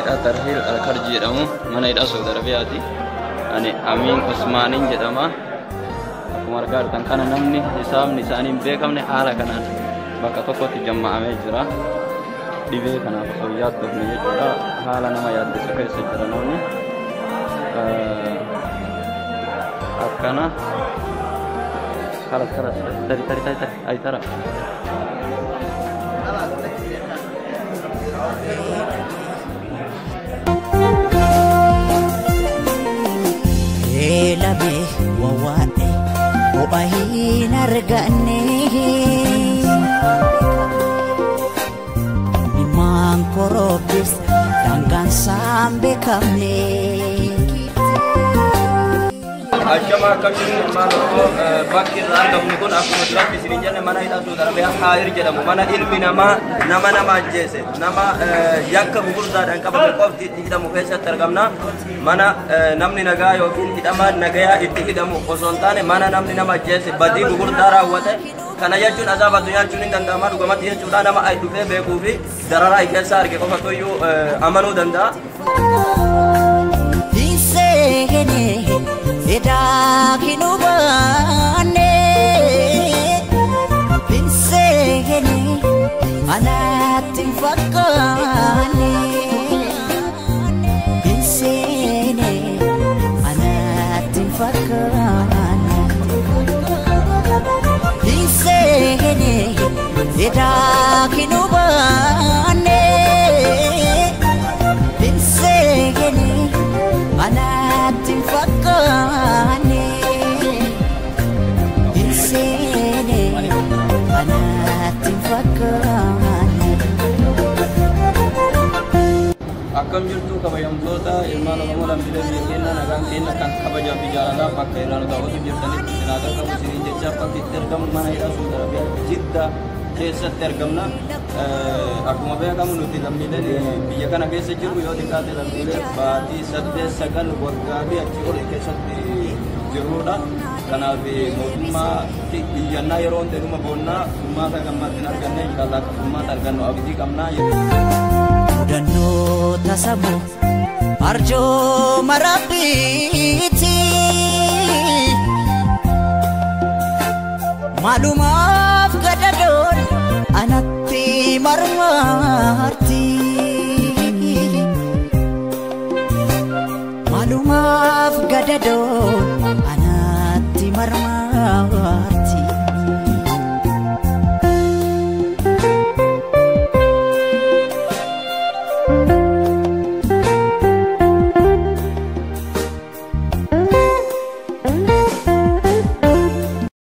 Hidhaa Tarhiil Alkarji jedhamu, mana hidhaa Saudi Arabiyaati. Ani Amiin Usmaaniin jedhama. Akkuma argaa jirtan kana namni hisaabni isaanii hin beekamne haala kanaan bakka tokkotti jamma'amee jira. Dhibee kanaaf osoo hin yaaddofne jechuudha. Haala nama yaaddessu keessa jira namni. Akkana. Kalas kalas tari tari tari tari ay tara. Beelame wawaadhe ho'a hin arganne. Ilmaan korobbis daangaan isaan beekamne. Achama akkam jirtu ilmaan Oromoo, bakki irraa argamnu kun akkuma duratti isiniin jenne mana hidhaa Saudi Arabiyaa Haayir jedhamu, mana ilmi namaa nama nama ajjeese, nama yakka gugurdaadhaan qabame qofti itti hidhamu keessatti argamna. Mana namni nagaa yookiin hidhamaan nagayaa itti hidhamu osoo hin taane mana namni nama ajjeese badii gugurdaa raawwate. Kana jechuun azaaba addunyaa jechuun hin danda'ama dhugamatti jechuudha. Nama dhufee beekuu fi dararaa keessa arge qofatu iyyuu amanuu danda'a. Hinseene edaa hin hubanne. Hinseene anatti hin fakkaanne. Hinseene anatti hin fakkaanne. Hinseene edaa hin hubanne. Hinseene anatti hin fakkaanne. Hinseene anatti hin fakkaanne. Akkam jirtu kabajamtoota ilmaan Oromoo lammiilee biyya keenyaa, nagaan keenya kan kabajaa fi jaalalaa bakka irraa nu daawwatu jirtanitti isin haa qaqqabu isiniin jecha. Bakki itti argamu mana hidhaa Saudi Arabiyaa Jiddaa keessatti argamna. Akkuma beekamu nuti lammiileen biyya kana keessa jirru yoo xiqqaate lammiilee baatii 8, 9, waggaa fi achii ol keessatti jirrudha. Kanaaf mootummaatti iyyannaa yeroo hundi dhuma boonnaa furmaata gammaatti hin arganne. Inshaallah akka furmaata argannu abdii qabnaa. Mudannoo tasamu arjooma Rabbiiti. Maalumaaf gadadoon anatti marmarti. Maalumaaf gadadoon